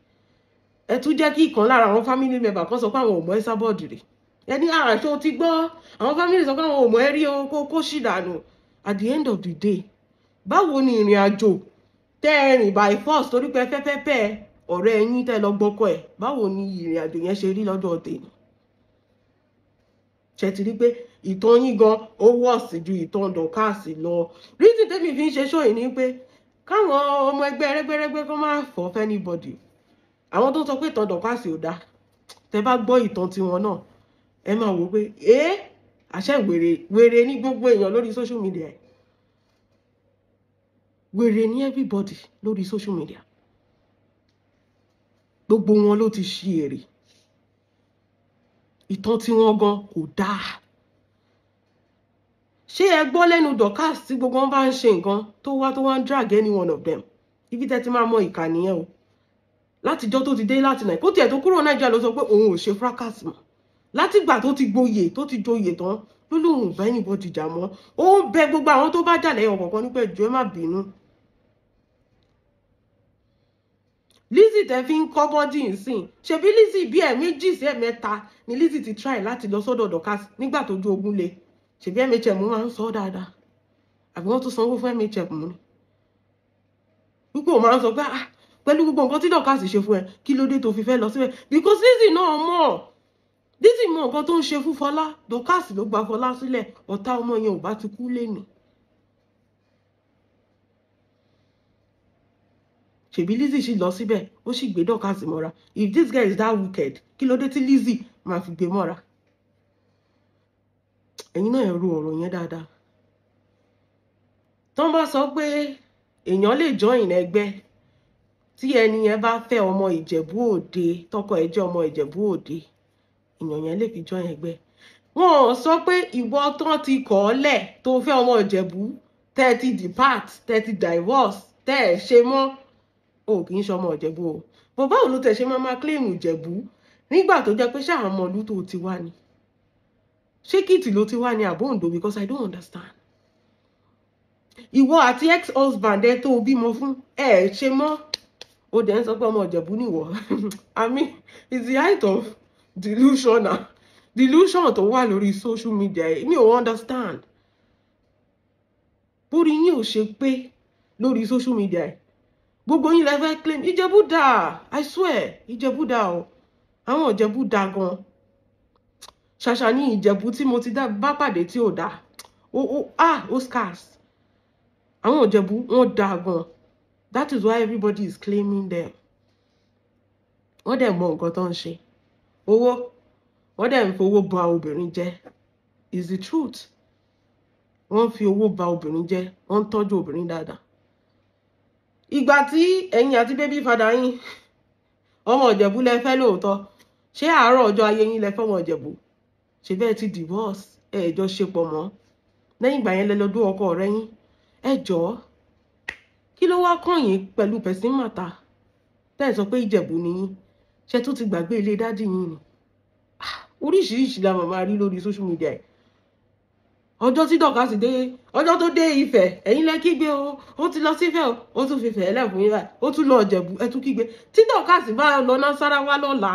Ẹ tún jẹ́ kí ìkan lára àwọn family member kan sọ pé àwọn ò mọ Esabod rí. Ẹni àṣọ ti gbọ́, àwọn family sọ pé àwọn ò mọ ẹ rí o, kó sì dànù. At the end of the day, báwo ni ìrìn àjò tẹ́ ẹ rìn by force torí pé ẹ fẹ́ fẹ́ fẹ́ ọ̀rẹ́ yín, tẹ́ lọ gbọ́kọ ẹ̀, báwo ni ìrìn àjò yẹn ṣe rí lọ́dọ̀ tèmi? Ṣe ti rí pé ìtàn yín gan ó worse ju ìtàn Dorcas lọ? Reason tẹ́mi fi ń ṣe show yìí ni pé káwọn ọmọ ẹgbẹ́ rẹ́gbẹ́rẹ́gbẹ́ kọ́ máa fọ́ anybody. Àwọn tó sọ pé ìtàn Dorcas ò dáa, tẹ́ bá gbọ́ ìtàn tiwọn náà, ẹ máa wò pé ẹ àṣẹ wèrè wèrè ní gbogbo èèyàn lórí social media. Wèrè ní everybody lórí social media. Gbogbo wọn ló ti ṣí èrè. Ìtàn tí wọ́n gan kò dáa. Ṣé ẹ gbọ́ lẹ́nu Dorcas tí gbogbo wọn bá ń ṣe nǹkan tó wá ń drag any one of them? Ibi tẹ́ ti máa mọ ìkà nìyẹn o. Látijọ́ tó ti dé láti Nàìjíríà, kó tiẹ̀ tó kúrò Nàìjíríà, ló sọ pé òun ò ṣe fracas mọ́. Látìgbà tó ti gboyè, tó ti joyè tán, ló lóun ò bá anybody jà mọ́. Ó ń bẹ gbogbo àwọn tó bá jà lẹ́yìn ọ̀kọ̀ọ̀kan nípa, ẹjọ́, ẹ má bínú. Lizzy tẹ fi ń kọ́ body nsìn, ṣebí Lizzy bí ẹ̀ méjì sí ẹ̀mẹ́ta ni Lizzy ti try láti lọ sọ́dọ̀ Dorcas nígbà tó ju ogun le. Ṣebí MHM máa ń sọ dáadáa, àbí wọ́n tún sanwó fún MHM ni wípé òun máa ń sọ pé, ah, pẹ̀lú gbogbo nǹkan tí Dorcas ṣe fún ẹ, kí ló dé tó fi fẹ́ lọ síbẹ̀? Because Lizzy náà mọ̀, Lizzy mọ̀ nǹkan tó ń ṣe fún Fọlá. Dorcas ló gba Fọlá sílẹ̀. Ọ̀tá ọmọ yẹn ò bá ti kú lénìí. Ṣèbí Lizzy sì lọ síbẹ̀, ó sì gbé Dorcas mọ́ra. If this girl is that wicked, kí ló dé tí Lizzy máa fi gbé mọ́ra? Ẹ̀yin náà, ẹ ro ọ̀rọ̀ yẹn dáadáa. Tọ́n bá sọ pé èèyàn lè join ẹgbẹ́ tí ẹni yẹn bá fẹ́ ọmọ Ìjẹ̀bú Òde, tọkọ ẹ̀ jẹ́ ọmọ Ìjẹ̀bú Òde, èèyàn yẹn lè fi join ẹgbẹ́. Wọn ò sọ pé ìwọ tán ti kọ̀ ọ́ lẹ̀ tó fẹ́ ọmọ Ìjẹ̀bú, tẹ́ ẹ ti depart, tẹ́ ẹ ti divorce, tẹ́ ẹ ṣe mọ́, o kì í ṣe ọmọ Ìjẹ̀bú o. Bó báwo ló tẹ̀ ṣe máa máa claim Ìjẹ̀bú nígbà tó jẹ́ pé ṣáà mọ ìlú tó ti wá ni? Ṣé Èkìtì ló ti wá ní àbó Oǹdó? Because I don't understand. Ìwọ àti ex-husband ẹ tó o bímọ fún, ẹ ẹ ṣe mọ́, o dẹ̀ ń sọ pé ọmọ Ìjẹ̀bú nìwọ. I mean, it's the height of delusion, delusion tó wà lórí social media. Mi ò understand bórí yín ò ṣe pé lórí social media. Gbogbo yín lẹ fẹ́ claim Ìjẹ̀bú dáa. I swear, Ìjẹ̀bú dáa o. Àwọn Ìjẹ̀bú da gan. Ṣàṣà ní Ìjẹ̀bú tí mo ti dá bá pàdé tí ò dá. Ó ah, ó scarce. Àwọn Ìjẹ̀bú, wọ́n da gan. That is why everybody is claiming them. Wọ́n dẹ̀ mọ nǹkan tó ń ṣe. Owó, wọ́n dẹ̀ ń fowó ba obìnrin jẹ́ is the truth. Wọ́n ń fi owó ba obìnrin jẹ́, wọ́n ń tọ́jú obìnrin dáadáa. Ìgbà tí ẹ̀yin àti baby father yín, ọmọ Ìjẹ̀bú lẹ fẹ́ lóòótọ́. Ṣé àárọ̀ ọjọ́ ayé yín lẹ fẹ́ ọmọ Ìjẹ̀bú? Ṣe bẹ́ẹ̀ ti divorce, ẹ jọ ṣe pọ̀ mọ́. Lẹ́yìn ìgbà yẹn lẹ lọ dún ọkọ ọ̀rẹ́ yín. Ẹ jọ̀ọ́, kí ló wá kàn yín pẹ̀lú person matter tẹ́ ẹ sọ pé Ìjẹ̀bú ni yín? Ṣe tún ti gbàgbé ilé daddy yín ni? Oríṣiríṣi la máa rí lórí social media yìí. Ọjọ́ tí Dorcas dé, ọjọ́ tó dé Ifẹ̀, ẹ̀yin lẹ kígbe o. Ó ti lọ sífẹ̀ o, ó tún fi fẹ̀ lẹ̀ fún yín báyìí. Ó tún lọ Ìjẹ̀bú, ẹ tún kígbe. Tí Dorcas bá lọ Nasarawa lọ́la,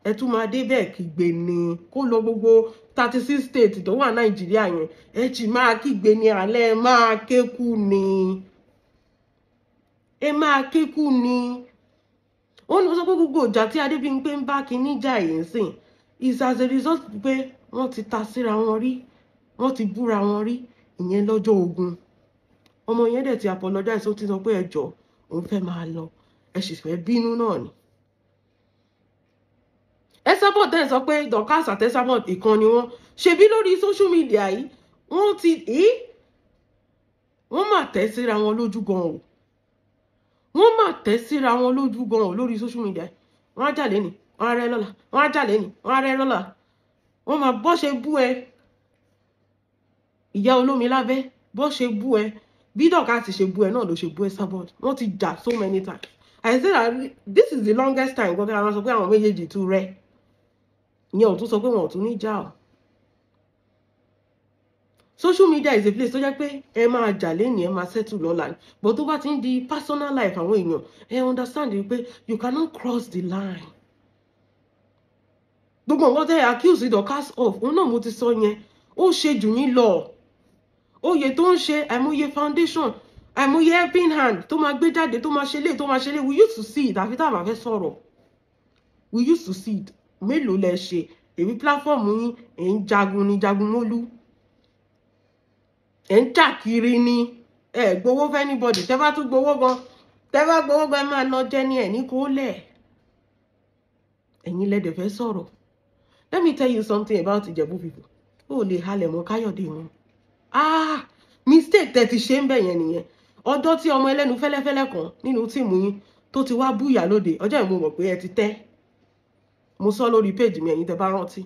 ẹ tún máa dé bẹ́ẹ̀ kígbe ni. Kó lọ gbogbo 36 state tó wà Nàìjíríà yẹn, ẹ sì máa kígbe ní alẹ́, máa kékú ni, ẹ máa kékú ni. Ó ní wọ́n sọ pé gbogbo ìjà tí Adébímpé ń bá kinní jà yìí ń sìn is as a result pé wọ́n ti ta síra wọn rí, wọ́n ti búra wọn rí. Ìyẹn lọ́jọ́ ogun. Ọmọ yẹn dẹ̀ ti apologize, ó ti sọ pé ẹ jọ̀ọ́, òun fẹ́ máa lọ. Ẹ sì fẹ́ bínú náà ni. Esabod tẹ́ ẹ sọ pé Dorcas àti Esabod ìkan ni wọ́n. Ṣebí lórí social media yìí, wọ́n ti wọ́n mà tẹ́ síra wọn lójú gan o. Wọ́n mà tẹ́ síra wọn lójú gan o lórí social media. Wọ́n á jà lẹ́nìí, wọ́n á rẹ́ lọ́la. Wọ́n á jà lẹ́nìí, wọ́n á rẹ́ lọ́la. Wọ́n máa bọ́ ṣe bú ẹ, ìyá olómi lábẹ́, bọ́ ṣe bú ẹ, bí Dorcas ṣe bú ẹ náà ló ṣe bú Esabod. Wọ́n ti jà so many times. I say that this is the longest time gbọ́dọ̀ àwọn sọ pé àwọn méjèèjì tún rẹ́. Ìyẹn ò tún sọ pé wọn ò tún ní jà o. Social media is a place tó jẹ́ pé ẹ máa jà lẹ́nìí, ẹ máa settle lọ́la. But tó bá ti ń di personal life àwọn èèyàn, ẹ understand pé you cannot cross the line. Gbogbo nǹkan tẹ́ ẹ accuse Dorcas of, òun náà mo ti sọ yẹn. Ó ṣe jù yín lọ. Oyè tó ń ṣe, àìmọye foundation, àìmọye helping hand tó máa gbé jáde, tó máa ṣe lé, tó máa ṣe lé. We used to see it. Àfi tá a bá fẹ́ sọ̀rọ̀, we used to see it. Mélòó lẹ ṣe? Èmi platform yín, ẹ̀ ń jagun ní jagun mólú, ẹ̀ ń jà kiri ni. Ẹ̀ gbowó fẹ́ anybody. Tẹ́ bá tún gbowó gan, tẹ́ bá gbowó gan, ẹ máa ná jẹ́ ní ẹ̀ ní kó lẹ̀. Ẹ̀yin lẹ́dẹ̀ fẹ́ sọ̀rọ̀. Let me tell you something about Ìjẹ̀bú people. Ó lè halẹ̀ mọ́ Káyọ̀dé wọn. Ah, mistake tẹ́ ti ṣe ń bẹ̀ yẹn nìyẹn. Ọjọ́ tí ọmọ ẹlẹ́nu fẹ́lẹ́fẹ́lẹ́ kan nínú team yín tó ti wá búyà lóde, ọjọ́ yìí mo mọ̀ pé ẹ ti tẹ́. Mo sọ lórí péjì mi, ẹ̀yin tẹ́ bá rántí.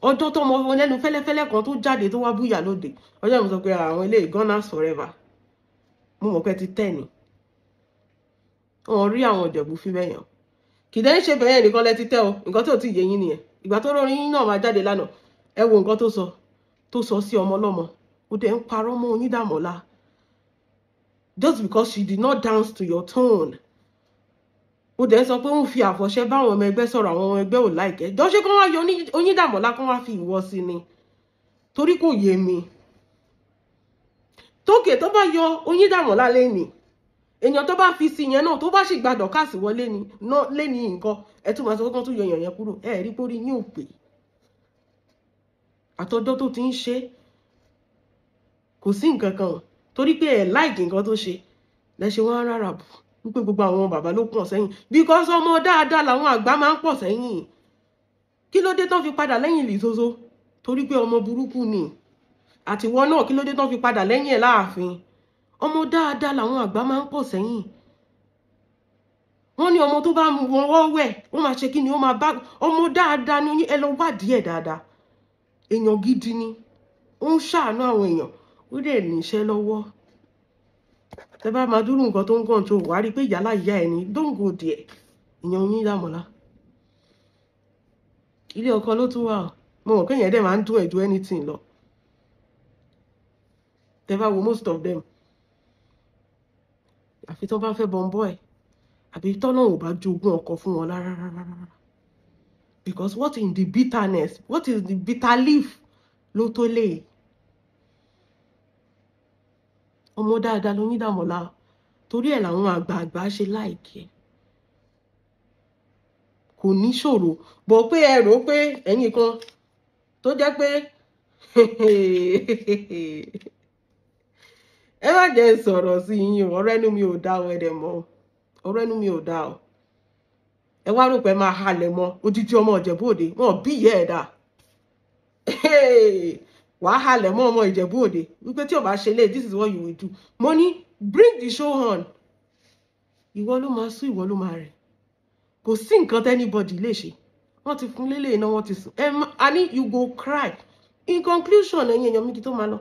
Ọjọ́ tó ọmọ ẹlẹ́nu fẹ́lẹ́fẹ́lẹ́ kan tó jáde tó wá búyà lóde, ọjọ́ yìí mo sọ pé àwọn eléyìí, gunners forever. Mo mọ̀ pé ẹ ti tẹ́ ni. Wọn rí àwọn Ìjẹ̀bú fi bẹ́yàn. Kì í dẹ́ ń ṣe bẹ́yẹn nìkan lẹ ti tẹ́ o. Nǹkan tí ò tí ì yé yín nìyẹn. Ìgbà tó lórí yín náà máa jáde lánàá, ẹ wo nǹkan tó sọ, tó sọ sí ọmọ ọlọ́mọ. Ó dẹ̀ ń parọ́ mọ́ Onídàmọ́lá just because she did not dance to your tone. Ó dẹ̀ sọ pé ó ń fi àfọ̀ṣẹ báwọn ọmọ ẹgbẹ́ sọ̀rọ̀, àwọn ọmọ ẹgbẹ́ ò like ẹ́. Jọ, ṣé kán wá yọ Onídàmọ́lá, kán wá fi ìwọ sí ni? Torí kò yé mi. Tókè tó bá yọ Onídàmọ́lá lẹ́nìí, èèyàn tó bá fi sí yẹn náà, tó bá sì gba Dorcas wọlé ni lẹ́ni nǹkan, ẹ tún máa sọ pé kán tún yọ èèyàn yẹn kúrò. Ẹ rí pórí yín ò pé. Àtọjọ́ tó ti ń ṣe, kò sí nǹkan kan o. Torí pé ẹ like nǹkan tó ṣe lẹ ṣe wọ́n rárá bù wípé gbogbo àwọn bàbá ló pọ̀ sẹ́yìn, because ọmọ dáadáa làwọn àgbà máa ń pọ̀ sẹ́yìn. Kí ló dé tán fi padà lẹ́yìn Lìsoso? Torí pé ọmọ burúkú ni. Àtiwọ́ náà, kí ló dé tán fi padà lẹ́yìn ẹ̀ láàfin? Ọmọ dáadáa làwọn àgbà máa ń pọ̀ sẹ́yìn. Wọ́n ní ọmọ tó bá wọn wọ́ wẹ̀, ó máa ṣe kí ni? Ó máa bá ọmọ dáadáa ní. Ẹ lọ wádìí ẹ̀ dáadáa. Èèyàn gidi ni, ó ń ṣàánú àwọn èèyàn, ó dẹ̀ níṣẹ́ lọ́wọ́. Tẹ bá máa dúró nǹkan tó ń control, wàá rí i pé ìyálà ìyá ẹ̀ ní. Don't go there. Ìyẹn Oyin Dàmọ́lá, ilé ọkọ ló tún wà. Mo mọ̀ pé ìyẹn dẹ̀ máa ń dùn ẹ̀ ju anything lọ. Tẹ bá wo most of them, àfi tó bá fẹ́ bọ́ńbọ́ ẹ̀, àbí tọ́nà ò bá jogún ọkọ fún wọn rárá rárá. Because what in the bitterness, what is the bitter leaf ló tó lè? Ọmọ dáadáa ló ní Dàmọ́lá, torí ẹ̀ làwọn àgbààgbà ṣe like ẹ̀. Kò ní ṣòro bọ̀ pé ẹ rò pé ẹ̀yin kan tó jẹ́ pé ẹ má jẹ́ sọ̀rọ̀ sí yín o, ọ̀rọ̀ ẹnu mi ò dá o, ẹ̀dẹ̀ mọ́ ọ̀rọ̀ ẹnu mi ò dá o. Ẹ wá rò pé máa halẹ̀ mọ́ odidi ọmọ Ìjẹ̀bú Òde, wọn bí ìyá ẹ̀ dà, wàá halẹ̀ mọ́ ọmọ Ìjẹ̀bú Òde wípé tí o bá ṣe lé, this is what you will do. Mo ní bring the show on. Ìwọ ló máa sún, ìwọ ló máa rẹ̀. Kò sí nǹkan tẹ́nibọ̀dì lè ṣe. Wọ́n ti fún lélẹ̀ iná, wọ́n ti sùn. Ẹ a ní you go cry. In conclusion, ẹ̀yin èèyàn mi, kí tó máa lọ,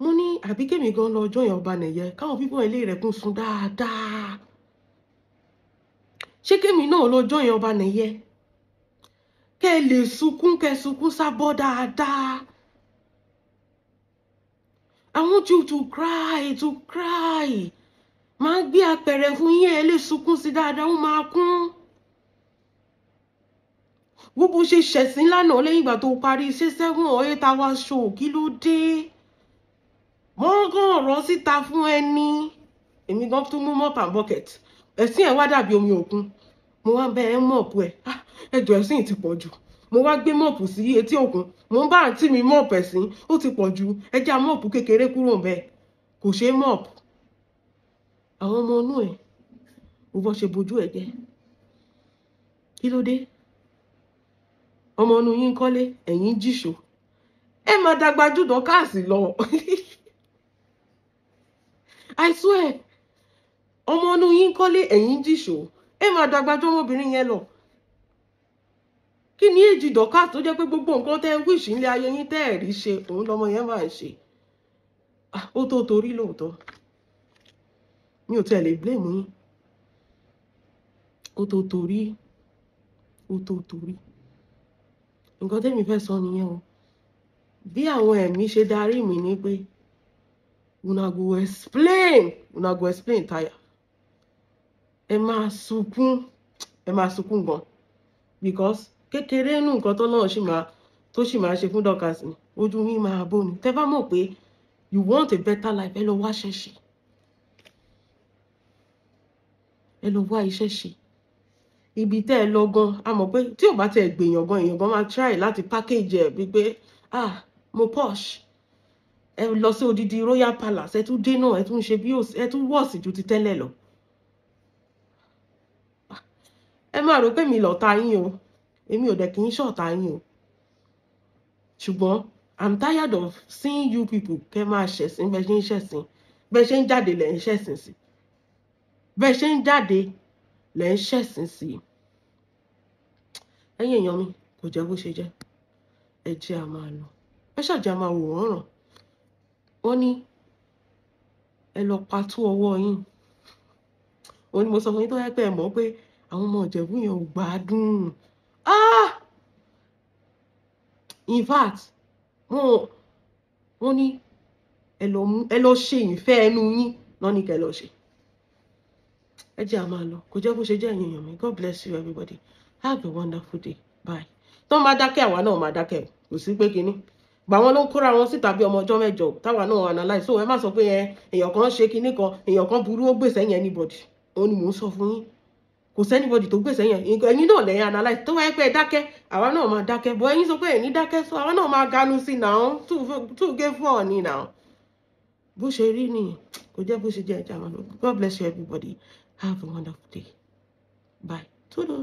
mo ní àbí kémi gan lọ ọjọ́ yẹn ọba nìyẹn káwọn pípọ̀ ilé rẹ̀ kún sun dáadáa. Ṣé kémi náà lọ ọjọ́ yẹn ọba nìyẹn kẹ́ ẹ lè sunkún, kẹ́ ẹ sunkún sábọ́ dáadáa. I want you to cry, to cry. Máa gbé apẹ̀rẹ̀ fún yín, ẹ lè sunkún sí dáadáa, ó máa kún. Gbogbo ṣe ṣẹ̀sín lánàá lẹ́yìn ìgbà tó parí iṣẹ́ 7 or 8 hours show, kí ló dé? Wọ́n kàn ọ̀rọ̀ síta fún ẹni. Èmi gan tún mú mop and bucket. Ẹ̀sìn ẹ̀ wá dàbí omi òkun. Mo wá bẹ ẹ mop ẹ̀. Ẹjọ́ ẹ̀sìn ti pọ̀ jù. Mo wá gbé mop sí etí òkun. Mo ń bá àǹtí mi mop ẹ̀sìn. Ó ti pọ̀ jù. Ẹ jẹ́ a mop kékeré kúrò ń bẹ̀. Kò ṣeé mop. Àwọn ọmọ inú ẹ̀, bó bọ́ ṣe bojú ẹ̀ jẹ́. Kí ló dé? Ọmọ inú yín kọ́lé, ẹ̀yin jíṣò. Ẹ máa dàgbà jù Dorcas lọ. I swear. Ọmọ inú yín kọ́lé, ẹ̀yin jíṣò. Ẹ máa dàgbà jù ọmọbìnrin yẹn lọ. Kí ni èjì Dorcas tó jẹ́ pé gbogbo nǹkan tẹ́ ń wish nílé ayé yín tẹ́ ẹ̀ rí ṣe, òun lọmọ yẹn máa ń ṣe. Ó tó torí lóòótọ́. Mi ò tẹ̀ lè blame yín. Ó tó torí, ó tó torí. Nǹkan tẹ́mi fẹ́ sọ nìyẹn o. Bí àwọn ẹ̀mí ṣe darí mi ní pé una go explain, una go explain tire. Ẹ máa sunkún, ẹ máa sunkún gan. Because kékeré nínú nǹkan tó náà ṣì máa tó sì máa ṣe fún Dorcas ni, ojú yín máa bó ni. Tẹ́ bá mọ̀ pé you want a better life, ẹ lọ wá iṣẹ́ ṣe. Ẹ lọ wá iṣẹ́ ṣe. Ibi tẹ́ ẹ lọ gan, a mọ̀ pé tí ò bá tẹ́ ẹ gbèyàn gan, èèyàn gan máa try láti package ẹ̀ bíi pé ah, mo posh. Ẹ lọ sí odidi Royal Palace, ẹ tún dé náà, ẹ tún ṣe bí ẹ tún wọ̀sì ju ti tẹ́lẹ̀ lọ. Ẹ má rò pé mi lọ̀tá yín o. Èmi ò dẹ̀ kí n ṣọ̀tá yín o. Ṣùgbọ́n I'm tired of seeing you people kẹ́ máa ṣẹ̀sín bẹ́ẹ̀ ṣe ń ṣẹ̀sín, bẹ́ẹ̀ ṣe ń jáde lẹ̀ ń ṣẹ̀sín sí. Bẹ́ẹ̀ ṣe ń jáde lẹ̀ ń ṣẹ̀sín sí. Ẹ̀yin èèyàn mi, kò jẹ́ bó ṣe jẹ́. Ẹ jẹ́ a máa lọ. Ẹ ṣàjẹ́ a máa wò wọ́n ràn. Wọ́n ní ẹ lọ patú ọwọ́ yín. Òun ni mo sọ fún yín tó yẹ pé ẹ mọ̀ pé àwọn ọmọ Ìjẹ̀bú yẹn ò gbádùn. Ah! In fact, wọ́n ní ẹ lọ ṣe ìfẹ́ ẹnu yín lọ́ ní kẹ́ lọ ṣe. Ẹ jẹ́ a máa lọ. Kò jẹ́ bó ṣe jẹ́, ẹ̀yin èèyàn mi. God bless you everybody. Have a wonderful day. Bye. Tó máa dákẹ́, àwa náà máa dákẹ́. Kò sí pé kinní. Gbà wọ́n ló ń kóra wọn síta bí ọmọ ọjọ́ mẹ́jọ táwa náà analyse. So ẹ má sọ pé ẹ èèyàn kan ṣe kinní kan, èèyàn kan burú ó gbèsè yẹn anybody. Òun ni mò ń sọ fún yín. Kò sí anybody tó gbèsè yẹn. Ẹ̀yin náà lẹ́yìn analyse. Tó wáyé pé ẹ dákẹ́, àwa náà máa dákẹ́. But ẹ̀yin sọ pé ẹ̀yin dákẹ́, so àwa náà máa ganu sí now. Two gé four ni now. Bó ṣe rí nìyẹn. Kò jẹ́ bó ṣe jẹ́, ẹja máa lọ. God bless you everybody. Have a wonderful day. Bye. Toodles.